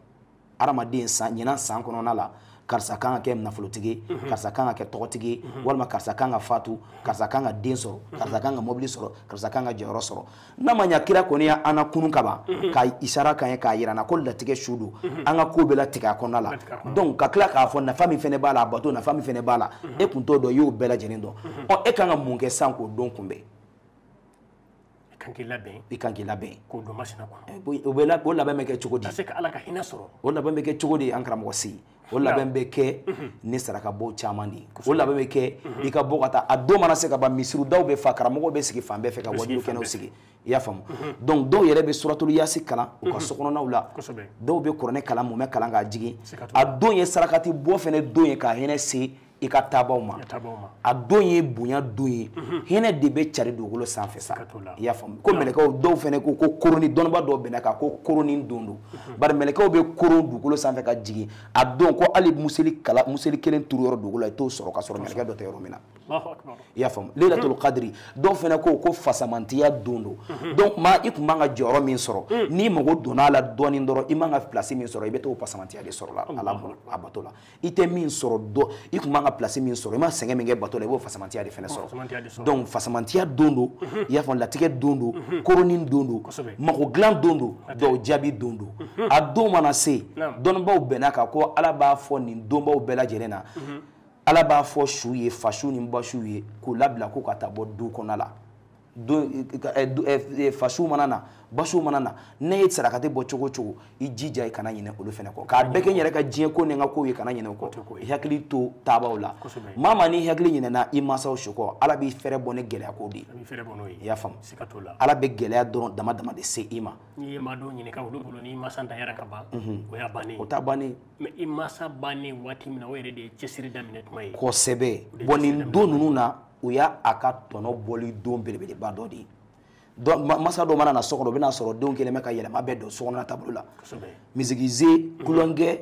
Hadamaden san ɲinan san kɔnɔna la, karisa kan ka kɛ nafolotigi, karisa kan ka kɛ tɔgɔtigi, walima karisa kan ka fatu, karisa kan ka den sɔrɔ, karisa kan ka mobili sɔrɔ, karisa kan ka jɔyɔrɔ sɔrɔ. N'a ma ɲa kira kɔni y'an na kunun ka ban, ka isara kan ye k'a yira n na ko latigɛ su don, an ka ko bɛ latigɛ a kɔnɔna la. Donc ka tila k'a fɔ nafa min fɛnɛ b'a la, a bato nafa min fɛnɛ b'a la, e kun t'o dɔn, i y'o bɛɛ lajɛlen dɔn. Ɔ e kan ka mun kɛ sisan k'o don kunbɛn? I kan k'i labɛn. K'o don masina kɔnɔ. O labɛn bɛ kɛ cogo di? Ka se ka Ala ka hinɛ sɔrɔ. O labɛn bɛ kɛ cogo di an karamɔgɔ si? O labɛn bɛ kɛ ni saraka bɔ caman de ye. O labɛn bɛ kɛ i ka bɔ ka taa, a don mana se ka ban, misiridaw bɛ fa, karamɔgɔw bɛ sigi fan bɛɛ fɛ ka wajibi kɛnɛw sigi. I y'a faamu? Donc dɔw yɛrɛ bɛ suratul yasi kalan u ka sokɔnɔnaw la, dɔw bɛ kuranɛ kalan, mumɛ kalan k'a jigin. A don ye sarakati bɔ fɛnɛ don ye ka hinɛ se i ka taabaw ma. A don ye bonya don ye, hinɛ de bɛ cari dugukolo sanfɛ sa. I y'a faamu? Ko mɛlɛkɛw dɔw fɛnɛ ko ko koroni, dɔnnibaa dɔw bɛnna kan ko koroni don don. Bari mɛlɛkɛw bɛ koron dugukolo sanfɛ ka jigin a don, ko hali museli kala museli kelen turu yɔrɔ dugukolo la i t'o sɔrɔ ka sɔrɔ mɛlɛkɛ dɔ tɛ yɔrɔ min na. I y'a faamu? Laylatul Qadri dɔw fɛnɛ ko ko fasamantiya don don. Donc maa i tun man ka jɔyɔrɔ min sɔrɔ, n'i mago donna a la dɔɔnin dɔrɔn, i man ka place min sɔrɔ, i bɛ t'o fasamantiya de sɔrɔ la ala bolo a bato la. I tɛ min sɔrɔ dɔ, i tun man ka place min sɔrɔ, i ma sɛgɛn min kɛ bato la, i b'o fasamantiya de fɛnɛ sɔrɔ. Donc fasamantiya don don, i y'a faamu, latigɛ don don, koronin don don, mago dilan don don, dɔw jaabi don don. A don mana se, dɔnnibaw bɛnna kan ko Ala b'a fɔ nin donbaw bɛɛ lajɛlen na, Ala b'a fɔ su ye, fasu ni basiw ye, k'u labila ko ka taa bɔ du kɔnɔ la. Fasu mana na, basiw mana na, ne ye sarakati bɔ cogo o cogo, i jija i kana ɲinɛ olu fɛnɛ kɔ. K'a bɛɛ kɛ n yɛrɛ ka diɲɛ ko ni n ka kow ye, kana ɲinɛ o kɔ. I hakili to taabaw la. Maa maa n'i hakili ɲinɛna i mansaw su kɔ, Ala b'i fɛrɛ bɔ ni gɛlɛya ko de ye. I y'a faamu? Ala bɛ gɛlɛya dɔrɔn dama dama de se i ma. N'i ye maa dɔw ɲininka olu bolo, n'i mansa danyara ka ban, o y'a bannen ye. O t'a bannen. Mais i mansa bannen waati min na, o yɛrɛ de ye cɛsiri daminɛ tuma ye. Kosɛbɛ. Bon nin don ninnu na, o y'a a ka tɔnɔ bɔli don belebeleba dɔ de ye. Donc masa dɔw mana na so kɔnɔ, u bɛna sɔrɔ denw kɛlen bɛ ka yɛlɛma bɛɛ don so kɔnɔna taabolo la. Misigize, kulonkɛ,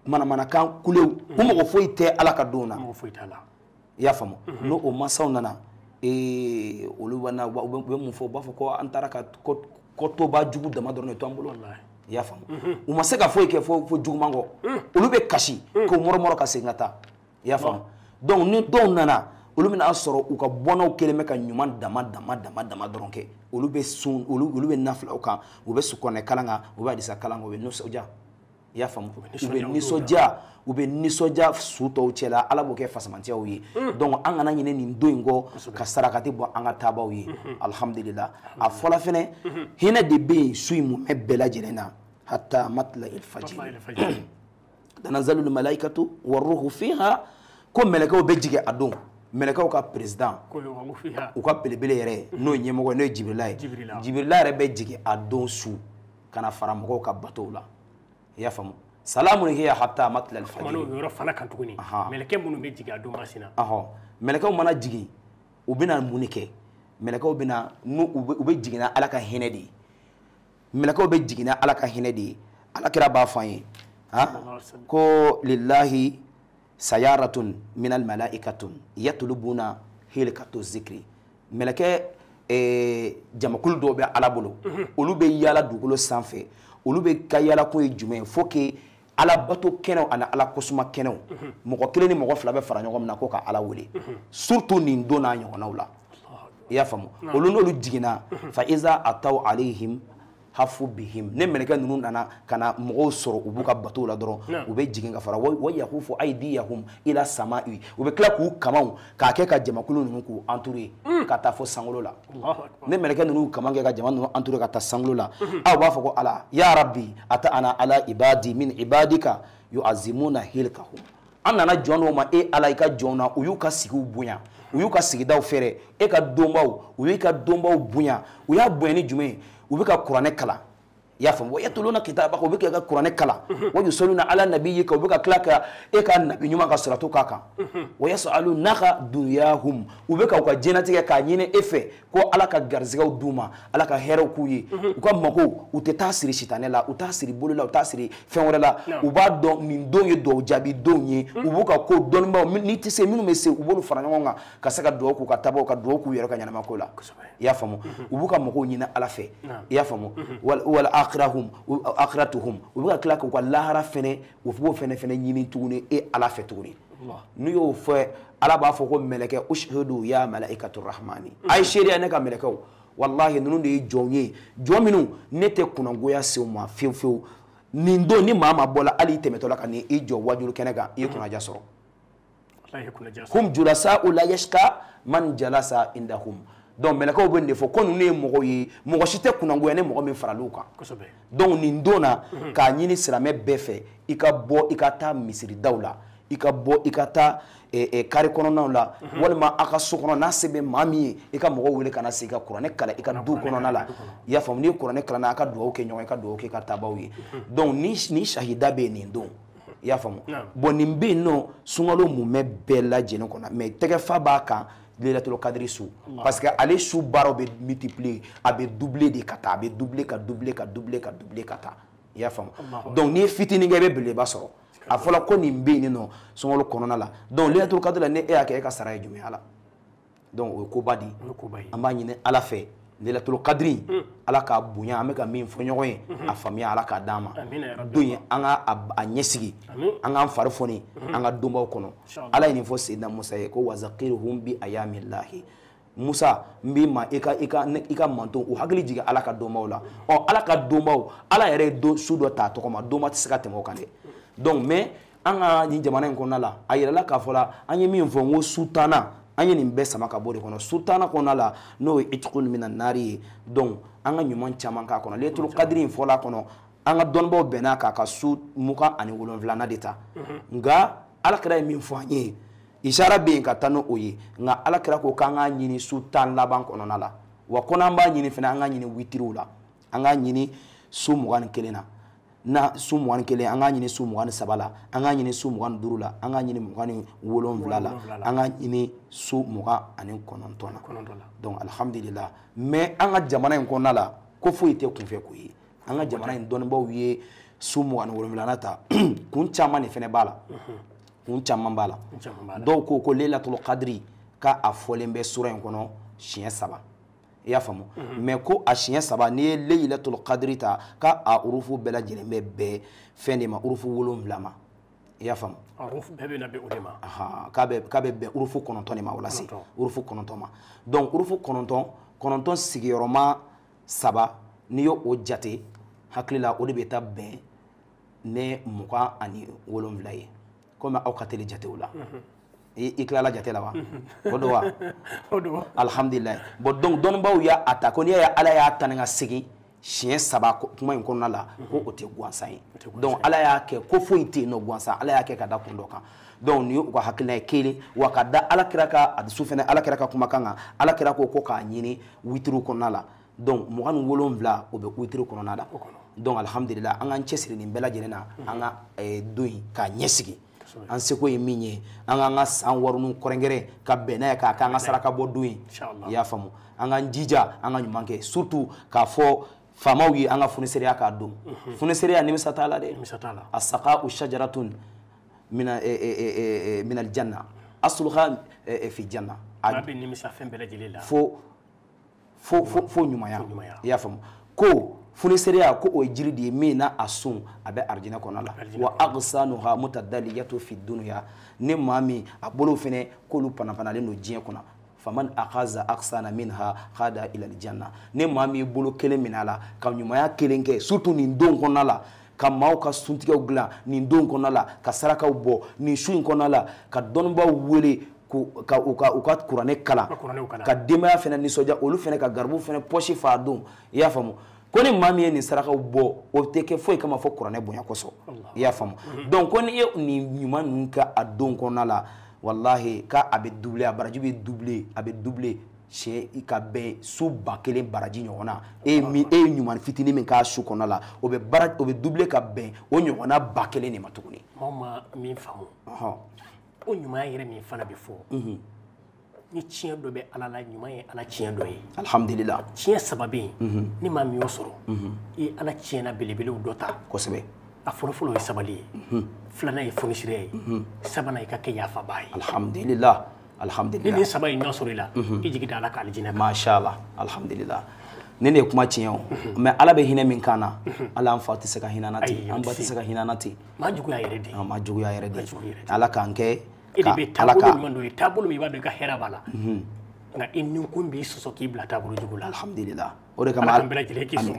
manamanakan, kulew, u mago foyi tɛ Ala ka don na. I y'a faamu? N'o o masaw nana, olu bɛ na, u bɛ mun fɔ? U b'a fɔ ko an taara ka kɔtɔba jugu dama dɔrɔn de to an bolo. I y'a faamu? U ma se ka foyi kɛ fo juguman kɔ. Olu bɛ kasi k'o mɔrɔmɔrɔ ka segin ka taa. I y'a faamu? Donc ni dɔw nana, olu bɛna sɔrɔ u ka bɔnnaw kɛlen bɛ ka ɲuman dama dama dama dama dɔrɔn kɛ. Olu bɛ sun, olu bɛ nafilaw kan, u bɛ sukɔnɛ kalan kan, u bɛ hadisa kalan kan, u bɛ nisɔndiya. I y'a faamu? U bɛ nisɔndiya, u bɛ nisɔndiya su tɔw cɛla, Ala b'o kɛ fasamantiyaw ye. Donc an kana ɲinɛ nin don in kɔ ka sarakati bɔ an ka taabaw ye. Alhamdulillah. A fɔla fɛnɛ, hinɛ de bɛ yen su in mumɛ bɛɛ lajɛlen na. Hatta matla'il fajr. Tanazalul malaikatu waruhu fiha. Ko mɛlɛkɛw bɛ jigin a don. Mɛlɛkɛw ka président, u ka belebele yɛrɛ, n'o ye ɲɛmɔgɔ ye, n'o ye Jibirila ye. Jibirila yɛrɛ bɛ jigin a don su ka na fara mɔgɔw ka batow la. I y'a faamu? Salamun hiya hatta matla'il fajr. Kumana o yɔrɔ fana kan tuguni. Mɛlɛkɛ minnu bɛ jigin a don masina. Mɛlɛkɛw mana jigin, u bɛna mun de kɛ? Mɛlɛkɛw bɛna, n'u u bɛ jigin na Ala ka hinɛ de ye. Mɛlɛkɛw bɛ jigin na Ala ka hinɛ de ye. Ala kira b'a fɔ an ye, ko lillahi sayaratun minal malaikatun yatlubuna hilkatu zikri. Mɛlɛkɛ jamakulu dɔw bɛ Ala bolo, olu bɛ yaala dugukolo sanfɛ. Olu bɛ ka yaala ko ye jumɛn ye? Faut que Ala bato kɛnɛw ani Ala kosuma kɛnɛw, mɔgɔ kelen ni mɔgɔ fila bɛ fara ɲɔgɔn min na ko ka Ala wele, surtout nin don n'a ɲɔgɔnnaw la. I y'a faamu? Olu n'olu jiginna, fa iza ataw alayhim hafu bihim. Ne mɛlɛkɛ ninnu nana ka na mɔgɔw sɔrɔ u b'u ka batow la dɔrɔn, u bɛ jigin ka fara wa yahufu aydiyahum ila sama'i. U bɛ tila k'u kamaw k'a kɛ ka jamakulu ninnu k'u entourer ka taa fo sankolo la. Ne mɛlɛkɛ ninnu kaman kɛ ka jama ninnu entourer ka taa sankolo la, aw b'a fɔ ko Ala ya Rabbi ata ana ala ibadi min ibadika yu'azzimuna hilkahum. An nana jɔn dɔw ma, e Ala, i ka jɔn na, u y'u ka sigiw bonya, u y'u ka sigidaw fɛrɛ, e ka donbaw, u y'u ka donbaw bonya. U y'a bonya ni jumɛn ye? U bɛ ka kuranɛ kalan. I y'a faamu? Wa yatuluna kitabaka, u bɛ ka kuranɛ kalan. Wa yusalluna ala nabiyyika, u bɛ ka tila ka e ka nabi ɲuman ka salatu k'a kan. Wa yas'alunaka dunyahum, u bɛ ka u ka diɲɛlatigɛ k'a ɲini e fɛ ko Ala ka garisɛgɛw d'u ma, Ala ka hɛrɛw k'u ye. U ka mago, u tɛ taa siri sitanɛ la, u t'a siri bolo la, u t'a siri fɛn wɛrɛ la. U b'a dɔn nin don ye duwawu jaabi don ye. U b'u ka ko dɔnnibaaw, n'i tɛ se minnu bɛ se, u b'olu fara ɲɔgɔn kan ka se ka duwawu k'u ka tabaw, ka duwawu k'u yɛrɛ ka ɲɛnamaya ko la. I y'a faamu? U b'u ka magow ɲini Ala fɛ. I y'a faamu? Wal akhirahum akhiratuhum, u bɛ ka tila k'u ka lahara fɛnɛ, u b'o fɛnɛ ɲini tuguni e Ala fɛ tuguni. N'u y'o fɔ, Ala b'a fɔ ko mɛlɛkɛ ushudu ya malaikatu rahmani, a ye seereya ne ka mɛlɛkɛw, wallahi ninnu de ye jɔnw ye, jɔn minnu ne tɛ kunnangoya se u ma fiyewu fiyewu. Nin don ni maa maa bɔla hali i tɛmɛtɔ la ka n'i jɔ wajulu kɛnɛ kan, i ye kunnaja sɔrɔ. Hum julasa'u la yashqa man jalasa indahum. Donc mɛlɛkɛw bɛ nin de fɔ ko ninnu ye mɔgɔw ye, mɔgɔ si tɛ kunnangoya ni mɔgɔ min faral'u kan. Donc nin don na, k'a ɲini silamɛ bɛɛ fɛ, i ka bɔ i ka taa misiridaw la, i ka bɔ i ka taa kari kɔnɔnaw la, walima aw ka so kɔnɔ, n'a se bɛ maa min ye, i ka mɔgɔw wele ka na sigi ka kuranɛ kalan i ka du kɔnɔna la. I y'a faamu? N'i ye kuranɛ kalan, a ka duwawu kɛ ɲɔgɔn ye, i ka duwawu kɛ i ka taabaw ye. Donc ni sahida bɛ yen nin don, I y'a faamu? Bon, nin bɛ yen nɔ sunkalo mumɛ bɛɛ lajɛlen kɔnɔ, mais tɛgɛfa b'a kan Laylatul Qadri su, parce que ale su baaraw bɛ multiplier, a bɛ doubler de ka taa, a bɛ doubler ka doubler ka doubler ka doubler ka taa. I y'a faamu? Donc n'i ye fitinin kɛ, i bɛ belebeleba sɔrɔ. A fɔra ko nin bɛ yen nɔ sunkalo kɔnɔna la. Donc Laylatul Qadri la, ni e y'a kɛ, e ka sara ye jumɛn ye? Ala. Donc o ye koba de ye. An b'a ɲini Ala fɛ, Laylatul Qadri, Ala k'a bonya, an bɛ ka min fɔ ɲɔgɔn ye, a faamuya Ala k'a d'an ma. Don in, an ka a ɲɛsigi, an k'an fari foni an ka donbaw kɔnɔ. Ala ye nin fɔ Seydina Musa ye ko wazakirhum bi ayamillahi. Musa, n b'i ma i ka manton u hakili jigin Ala ka donbaw la. Ɔ, Ala ka donbaw, Ala yɛrɛ ye su dɔ ta a tɔgɔ ma, donba tɛ se ka tɛmɛ o kan dɛ. Donc mais an ka nin jamana in kɔnɔna la, a yirala k'a fɔ la, an ye min fɔ n ko su tannan, an ye nin bɛɛ sama ka bɔ de kɔnɔ. Su tannan kɔnɔna la, n'o ye itqun mina naari ye. Donc an ka ɲuman caman k'a kɔnɔ. Laylatul Qadri in fɔla kɔnɔ, an ka dɔnnibaw bɛnna k'a ka su 27nan de ta. Nka Ala kira ye min fɔ an ye, isara bɛ yen ka taa n'o ye, nka Ala kira ko k'an k'a ɲini su 10 laban kɔnɔna la. Wa ko n'an b'a ɲini fana, an k'a ɲini witiriw la, an k'a ɲini su 21 na. Na su 21, an k'a ɲini su 23 la, an k'a ɲini su 25 la, an k'a ɲini 27 la, an k'a ɲini su 29 na. Donc alhamdulillah. Mais an ka jamana in kɔnɔna la, ko foyi tɛ kunfɛ ko ye. An ka jamana in dɔnnibaw ye su 27nan ta, kun caman de fana b'a la. Kun caman b'a la. Dɔw ko ko Laylatul Qadri k'a fɔlen bɛ sura in kɔnɔ siɲɛ 3. I y'a faamu? Mais ko a siɲɛ 3, n'i ye Laylatul Qadri ta, k'a a urufu bɛɛ lajɛlen bɛ bɛn fɛn de ma, urufu 7 ma. I y'a faamu? Urufu bɛɛ bɛ na bɛn o de ma. K'a bɛ bɛn urufu 9 de ma o la se. Urufu 9 ma. Donc urufu 9 sigiyɔrɔma 3, n'i y'o jate hakili la, o de bɛ taa bɛn ne 27 ye. Komi aw ka teli jatew la. I tilala jate la wa? O don wa? O don. Alhamdulillah. Bon, donc dɔnnibaw y'a ta ko n'i y'a ye Ala y'a ta ni ka segin siɲɛ 3 kuma in kɔnɔna la, ko o tɛ gansan ye. Donc Ala y'a kɛ ko foyi tɛ yen nɔ gansan, Ala y'a kɛ ka da kun dɔ kan. Donc nin ye u ka hakilina ye kelen, wa ka da Ala kira ka hadisu fana, Ala kira ka kumakan kan, Ala kira ko k'a ɲini witiriw kɔnɔna la. Donc 27 o bɛ witiri kɔnɔna la. Donc alhamdulillah, an k'an cɛsiri nin bɛɛ lajɛlen na, an ka don in k'a ɲɛsigi. An seko ye min ye, an k'an ka san wariniw kɛrɛnkɛrɛn ka bɛn n'a ye, k'a k'an ka saraka bɔ don ye. I y'a faamu? An k'an jija, an ka ɲuman kɛ, surtout k'a fɔ faamaw ye an ka funiseriya k'a don. Funiseriya nimisa t'a la dɛ. As-saqa'u shajaratun min al-janna asluha fi janna. A bɛ nimisa fɛn bɛɛ lajɛlen la. Fo ɲumanya. I y'a faamu? Ko funiseriya ko o ye jiri de ye min n'a a sun a bɛ arijinɛ kɔnɔ la. Wa aqsanuha mutadalliyatu fi dunya. Ni maa min a bolo fɛnɛ k'olu panapanalen don diɲɛ kɔnɔ. Faman aqaza aqsana minha khada ila aljanna. Ni maa min bolo kelen minɛ a la ka ɲumanya kelen kɛ, surtout nin don kɔnɔna la, ka maaw ka suntigɛw dilan nin don kɔnɔna la, ka sarakaw bɔ nin su in kɔnɔna la, ka dɔnnibaw wele ka u ka kuranɛ kalan, ka denbaya fɛnɛ nisɔndiya, olu fɛnɛ ka garibu fɛnɛ pɔsi fa don. I y'a faamu? Ko ni maa min ye nin sarakaw bɔ, o tɛ kɛ foyi kama fɔ kuranɛ bonya kosɔn. I y'a faamu? Donc ko ni ye nin ɲuman ninnu kɛ a don kɔnɔna la, wallahi k'a a bɛ doubler, a baraji bɛ doubler, a bɛ doubler siɲɛ ka bɛn su 1000 baraji ɲɔgɔn na. E ye ɲuman fitinin min k'a su kɔnɔna la, o bɛ doubler ka bɛn o ɲɔgɔnna 1000 de ma tuguni. Maaw ma min faamu, o ɲumanya yɛrɛ min fana bɛ fɔ, ni tiɲɛ dɔ bɛ Ala la, ɲuman ye Ala tiɲɛ dɔ ye. Alhamdulillah. Tiɲɛ 3 bɛ yen, ni maa min y'o sɔrɔ, i ye Ala tiɲɛna belebelew dɔ ta. Kosɛbɛ. A fɔlɔfɔlɔ ye sabali ye, filanan ye fonisiriya ye, sabanan i ka kɛ yafabaa ye. Alhamdulillah. Alhamdulillah. Ni nin 3 in ɲɔgɔn sɔrɔ i la, i jigi da Ala ka alijinɛ kan. Masha Allah. Alhamdulillah. Nin de ye kuma tiɲɛ o. Mais Ala bɛ hinɛ min k'an na, Ala an fa tɛ se ka hinɛ an na ten, an ba tɛ se ka hinɛ an na ten. Maa juguya yɛrɛ de. Maa juguya yɛrɛ de. Ala k'an kɛ. E de bɛ taabolo ɲuman dɔ ye, taabolo min i b'a dɔn i ka hɛrɛ b'a la, nka i ninkun b'i sɔsɔ k'i bila taabolo jugu la. Alhamdulillah. O de kama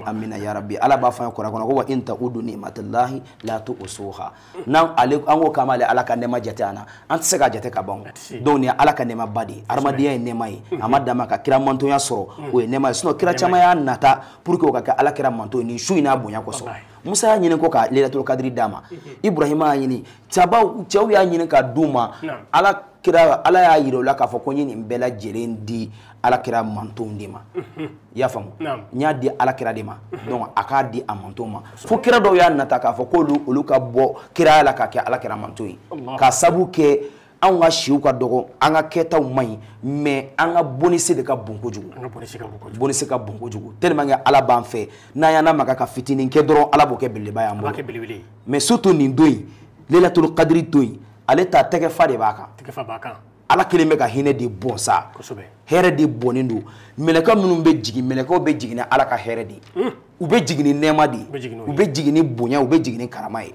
amina ya rabbi. Ala b'a fɔ an ye kuranɛ kɔnɔ ko wa in ta'udu ni'matallahi la tuhsuha. N'an ale an ko k'an b'ale Ala ka nɛɛma jate an na, an tɛ se k'a jate ka ban. Donc nin ye Ala ka nɛɛma ba de ye. Adamadenya ye nɛɛma ye. A ma dan ma ka kira mantonya sɔrɔ, o ye nɛɛma ye. Sinon kira caman y'a nata pour que o ka kɛ Ala kira manto ye nin su in n'a bonya kosɔn. Musa y'a ɲini ko ka Laylatul Qadri d'a ma. Ibrahima y'a ɲini, cɛw y'a ɲini ka d'u ma. Ala Kira Ala y'a yira o la k'a fɔ ko n ye nin bɛɛ lajɛlen di Ala kira mantonw de ma. I y'a faamu? N y'a di Ala kira de ma. Donc a k'a di a mantonw ma. Fo kira dɔw y'a nata k'a fɔ k'olu olu ka bɔ kiraya la k'a kɛ Ala kira manton ye. K'a sabu kɛ anw ka siw ka dɔgɔ, an ka kɛtaw man ɲi, mais an ka bonisi de ka bon kojugu. An ka bonisi ka bon kojugu. Bonisi ka bon kojugu. Tellement que Ala b'an fɛ, n'an y'an lamaga ka fitinin kɛ dɔrɔn, Ala b'o kɛ belebeleba y'an bolo. A b'a kɛ belebele ye. Mais surtout nin don in, Laylatul Qadri don in, ale ta tɛgɛ fa de b'a kan. Tɛgɛ fa b'a kan. Ala kelen bɛ ka hinɛ de bɔn sa. Kosɛbɛ. Hɛrɛ de bɔnnen don. Mɛlɛkɛ minnu bɛ jigin, mɛlɛkɛw bɛ jigin ni Ala ka hɛrɛ de ye. U bɛ jigin ni nɛɛma de ye. U bɛ jigin ni bonya, u bɛ jigin ni karama ye.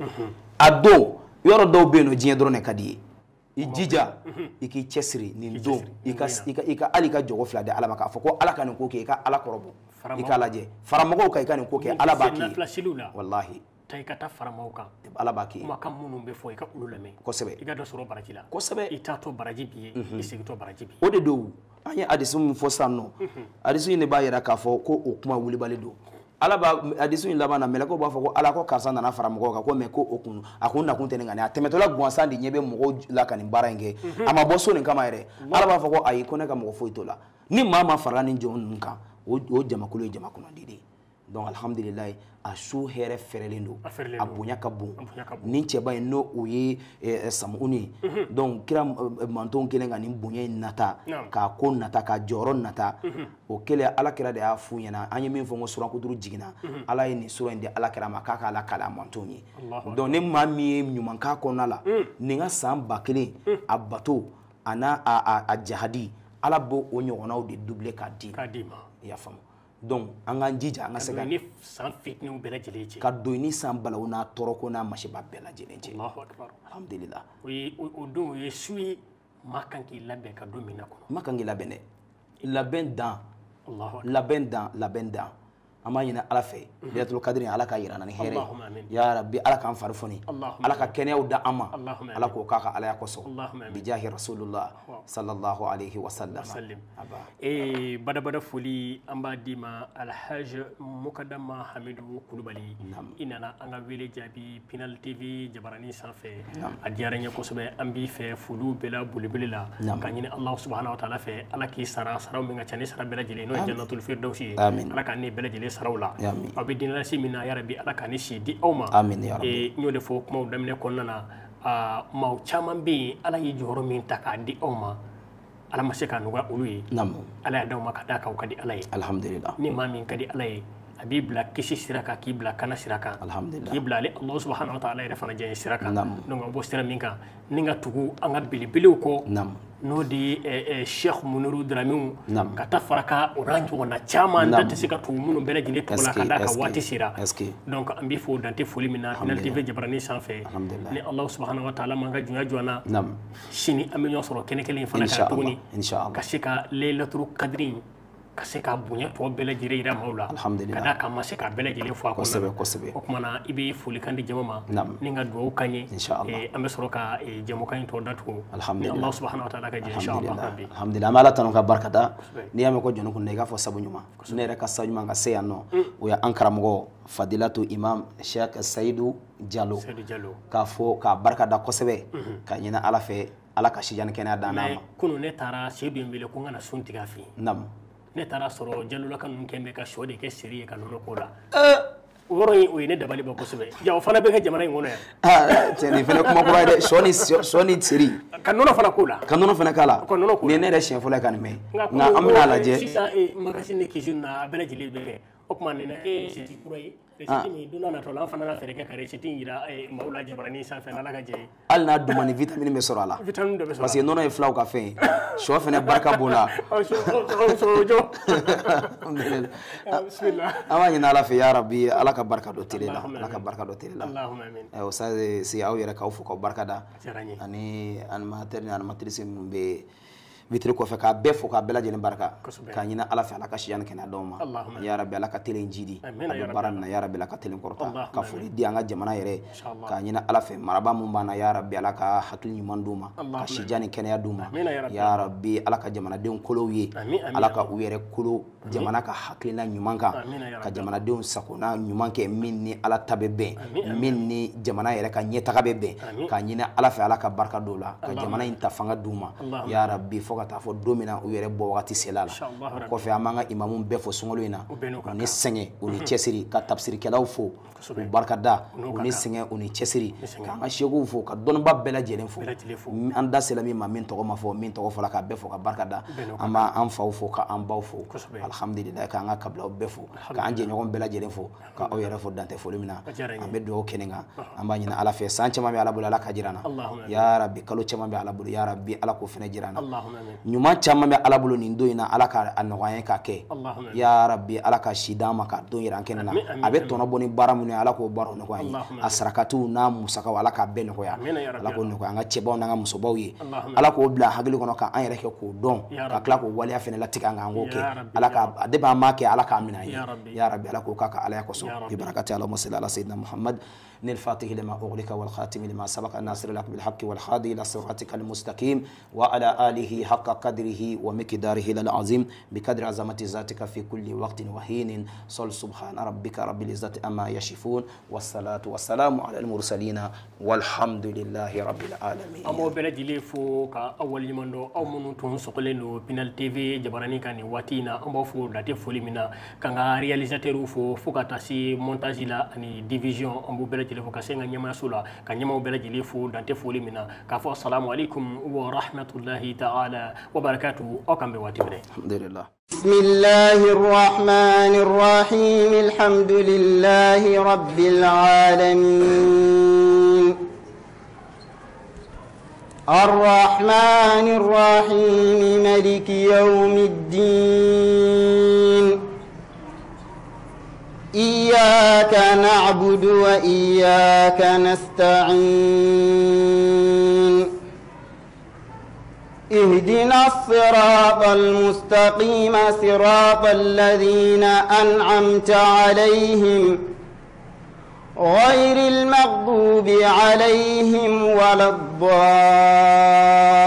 A don, yɔrɔ dɔw bɛ yen nɔ, diɲɛ dɔrɔn de ka di i ye. I jija, i k'i cɛsiri nin don, i ka hali i ka jɔgo fila di Ala ma k'a fɔ ko Ala ka nin ko kɛ, i ka Ala kɔrɔbɔ. I k'a lajɛ. Fara mɔgɔw kan, i ka nin ko kɛ, Ala b'a k'i ye. Walahi. Taa i ka taa fara maaw kan. Ala b'a k'i ye. Kumakan minnu bɛ fɔ, i ka olu lamɛn. Kosɛbɛ. I ka dɔ sɔrɔ baraji la. Kosɛbɛ. I taatɔ baraji b'i ye, i segintɔ baraji b'i ye. O de don, an ye hadisu min fɔ sisan nɔ, hadisu in de b'a jira k'a fɔ ko o kuma wulibali don. Ala b'a hadisu in laban na, mɛlɛkɛw b'a fɔ ko Ala ko karisa nana fara mɔgɔw kan, ko mais ko o kun, a kun nakun tɛ nin kan dɛ. A tɛmɛtɔla gansan de ɲɛ bɛ mɔgɔw la ka nin baara in kɛ. A ma bɔ so nin kama yɛrɛ. Ala b'a fɔ ko ayi, ko ne ka mɔgɔ foyi t'o la. Ni maa ma farala nin jɔn ninnu kan, o jamakulu ye jama kunnandi de ye. Donc alhamdulillah, a su hɛrɛ fɛrɛlen don, a bonya ka bon. Nin cɛba in n'o o ye Samuni ye. Donc kira mantonw kɛlen ka nin bonya in nata, k'a ko nata, k'a jɔyɔrɔ nata, o kɛlen Ala kira de y'a f'u ɲɛna. An ye min fɔ n ko surankuturu jiginna, Ala ye nin sura in di Ala kira ma k'a k'a lakale a mantonw ye. Donc ni maa min ye ɲuman k'a kɔnɔna la, nin ka san 1000 a bato a n'a a jahadi, Ala b'o o ɲɔgɔnnaw de doubler k'a d'i ma. I y'a faamu? Donc an k'an jija an ka se ka ni san fitiniw bɛɛ lajɛlen cɛ, ka don ni san balawu n'a tɔɔrɔko n'a masiba bɛɛ lajɛlen cɛ. Allahu akbar. Alhamdulillah. O ye o don, o ye su ye maa kan k'i labɛn ka don min na kɔnɔ. Maa kan k'i labɛn dɛ. Labɛn dan. Allahu akbar. Labɛn dan, labɛn dan. An b'a ɲini Ala fɛ, Laylatul Qadri Ala k'a jira an na ni hɛrɛ ye. Ya Rabbi, Ala k'an fari foni. Ala ka kɛnɛyaw da an ma. Ala k'o k'a ka Alaya kosɔn. Bijahi Rasulullah sallallahu alayhi wa sallam. Badabada foli an b'a d'i ma Alhaji Mukadama Hamidu Kulubali. I nana an ka wele jaabi Pinal TV jabaranin sanfɛ. A diyara n ye kosɛbɛ. An b'i fɛ foliw bɛɛ la belebele la. Ka ɲini Alahu subahana wa taala fɛ, Ala k'i sara saraw min ka ca ni sara bɛɛ lajɛlen n'o ye Jannatul Firdausi ye. Ala k'an ni bɛɛ lajɛlen saraw la. Aw bɛ diinɛlase min na, ya Rabbi, Ala k'a ni si di aw ma. N y'o de fɔ kumaw daminɛ kɔnɔna na, maaw caman bɛ yen, Ala ye jɔyɔrɔ min ta k'a di aw ma, Ala ma se k'a nɔgɔya olu ye. Ala y'a d'aw ma ka d'a kan o ka di Ala ye. Alhamdulillah. Ni maa min ka di Ala ye, a b'i bila kisi sira kan, k'i bila kana sira kan. Alhamdulillah. K'i bila ale Alahu subahana wa taala yɛrɛ fana diɲɛ sira kan. Donc an b'o sira min kan, ni ka tugu an ka belebelew kɔ. N'o de ye Cheikh Muniru Dramɛw ka taa fara ka o n'a ɲɔgɔnna caman, n da tɛ se ka tugu minnu bɛɛ lajɛlen tɔgɔ la ka d'a kan waati sera. Donc an b'i fo dante foli min na Pinal TV jabaranin sanfɛ. Ni Alahu subahana wa taala m'an ka jɔnya jɔ an na, sini an bɛ ɲɔgɔn sɔrɔ kɛnɛ kelen in fana kan tuguni, ka se ka Laylatul Qadri ka se ka bonya tɔ bɛɛ lajɛlen yira maaw la. Ka d'a kan ma se k'a bɛɛ lajɛlen fɔ a kɔnɔ. Kosɛbɛ. O tuma na i bɛ folikan di jama ma ni ka dugawu kan ye. An bɛ sɔrɔ ka jɛmukan in tɔ datugu. Ni Alahu subahana wa taala ka jɛ, inshallah rabbi. Alhamdulillah. An bɛ Ala tanu ka barika da. N'i y'a mɛn ko jɔnni kun na, i k'a fɔ sabu ɲuman. Ne yɛrɛ ka sabu ɲuman ka se yan nɔ, o ye an karamɔgɔ Fadilatu Imam Cheikh Seydou Diallo. K'a fɔ k'a barika da kosɛbɛ, ka ɲini Ala fɛ, Ala ka sijan ni kɛnɛya d'an ma. Kunun ne taara Seydou in wele ko n ka na sun tigɛ a fɛ yen. Ne taara sɔrɔ Jalolaka ninnu kɛn bɛ ka sɔ de kɛ seri ye ka nɔnɔ k'o la. O yɔrɔ in, o ye ne dabali ban kosɛbɛ. Ja o fana bɛ kɛ jamana in kɔnɔ yan. Cɛ, nin fana kuma kura ye dɛ. Sɔ ni seri. Ka nɔnɔ fana k'o la. Ka nɔnɔ fana k'a la. Ka nɔnɔ k'o la. Nin ye ne yɛrɛ siɲɛ fɔlɔ ye ka nin mɛn. Nka an bɛna lajɛ. Sisan magasin ni kisi na a bɛɛ lajɛlen bɛ kɛ. O tuma nin na kɛ recette kura ye. Recette min don n'a nataw la, an fana na fɛɛrɛ kɛ ka recette in jira maaw la jabaranin sanfɛ, n'Ala ka jɛ ye. Hali n'a dun man di, vitamine bɛ sɔrɔ a la. Vitamine dɔ bɛ sɔrɔ a la. Parce que nɔnɔ ye filaw ka fɛn ye. Sɔ fana barika b'o la. Bismillah. An b'a ɲini Ala fɛ, ya Rabbi, Ala ka barika don télé la. Ala ka barika don télé la. Allahumma amin. O ça c'est aw yɛrɛ k'aw fo k'aw barika da. Ani animateur ni animatrice minnu bɛ Vitre kɔfɛ k'a bɛɛ fo k'a bɛɛ lajɛlen barika k'a ɲini Ala fɛ Ala ka siya ni kɛnɛya d'aw ma ya Rabbi Ala ka telen jidi a bɛ baara min na ya Rabbi Ala ka telen kɔrɔta ka foli di an ka jamana yɛrɛ k'a ɲini Ala fɛ marabaa mun b'an na ya Rabbi Ala ka hakili ɲuman d'u ma ka sijan ni kɛnɛya d'u ma ya Rabbi Ala ka jamanadenw kolow ye Ala ka u yɛrɛ kolo jamana ka hakilina ɲuman kan ka jamanadenw sakona ɲuman kɛ min ni Ala ta bɛ bɛn min ni jamana yɛrɛ ka ɲɛtaga bɛ bɛn k'a ɲini Ala fɛ Ala ka barika d'u la ka jamana in ta fanga d'u ma ya Rabbi fo ka taa fɔ don min na u yɛrɛ bɔ wagati sela la o kɔfɛ an b'an ka imamu bɛɛ fo sunkalo in na u ni sɛgɛn u ni cɛsiri ka tafsirikɛlaw fo u barikada u ni sɛgɛn u ni cɛsiri k'an ka sekow fo ka dɔnniba bɛɛ lajɛlen fo an da sela min ma min tɔgɔ ma fɔ min tɔgɔ fɔla k'a bɛɛ fo ka barikada an b'an faw fo ka an baw fo alhamdulilayi k'an ka kabilaw bɛɛ fo k'an jɛɲɔgɔn bɛɛ lajɛlen fo ka aw yɛrɛ fo dantɛ foli min na an bɛ dugawu kɛ nin kan an b'a ɲini Ala fɛ san caman bɛ Ala bolo Ala ka jira an na ya Rabbi kalo caman bɛ Ala bolo ya Rabbi Ala k'o fana jira an na ɲuman caman bɛ Ala bolo nin don in na Ala ka a nɔgɔya an ye k'a kɛ ya Rabbi Ala ka si d'an ma k'a don yira an kɛnɛ na a bɛ tɔnɔ bɔ ni baara minnu ye Ala k'o baaraw nɔgɔya an ye a sarakatiw n'a musakaw Ala k'a bɛɛ nɔgɔya Ala k'o nɔgɔya an ka cɛbaw n'an ka musobaw ye Ala k'o bila hakili kɔnɔ k'an yɛrɛ kɛ k'o dɔn ka tila k'o waleya fana latigɛ an kan an k'o kɛ Ala ka depuis an m'a kɛ Ala k'a minɛ an ye ya Rabbi Ala k'o k'a ka Alaya kosɔn bi barakati Allahumma salli ala sayyidina Muhammad الفاتح لما أغلق والخاتم لما سبق الناصر لك بالحق والهادي إلى صراطك المستقيم وعلى آله حق قدره ومقداره العظيم بقدر عظمة ذاتك في كل وقت وحين صل سبحان ربك رب العزة أما يصفون والصلاة والسلام على المرسلين والحمد لله رب العالمين. أمو بلدي فو كأول يمندو أو من تون Pinel TV jabarani kan watina an b'aw fo date foli min na k'an ka réalisateur fo fo ka taa se montage la ani division an b'u bɛɛ lajɛlen fo ka se n ka ɲɛmaayaso la ka ɲɛmaaw bɛɛ lajɛlen fo dante foli min na k'a fɔ salamu aleykum wa rahmatulahi ta'ala wa barakatuhu aw k'an bɛn waati wɛrɛ. Alhamdulillah. بسم الله الرحمن الرحيم الحمد لله رب العالمين الرحمن الرحيم ملك يوم الدين إياك نعبد وإياك نستعين اهدنا الصراط المستقيم صراط الذين أنعمت عليهم غير المغضوب عليهم ولا الضالين.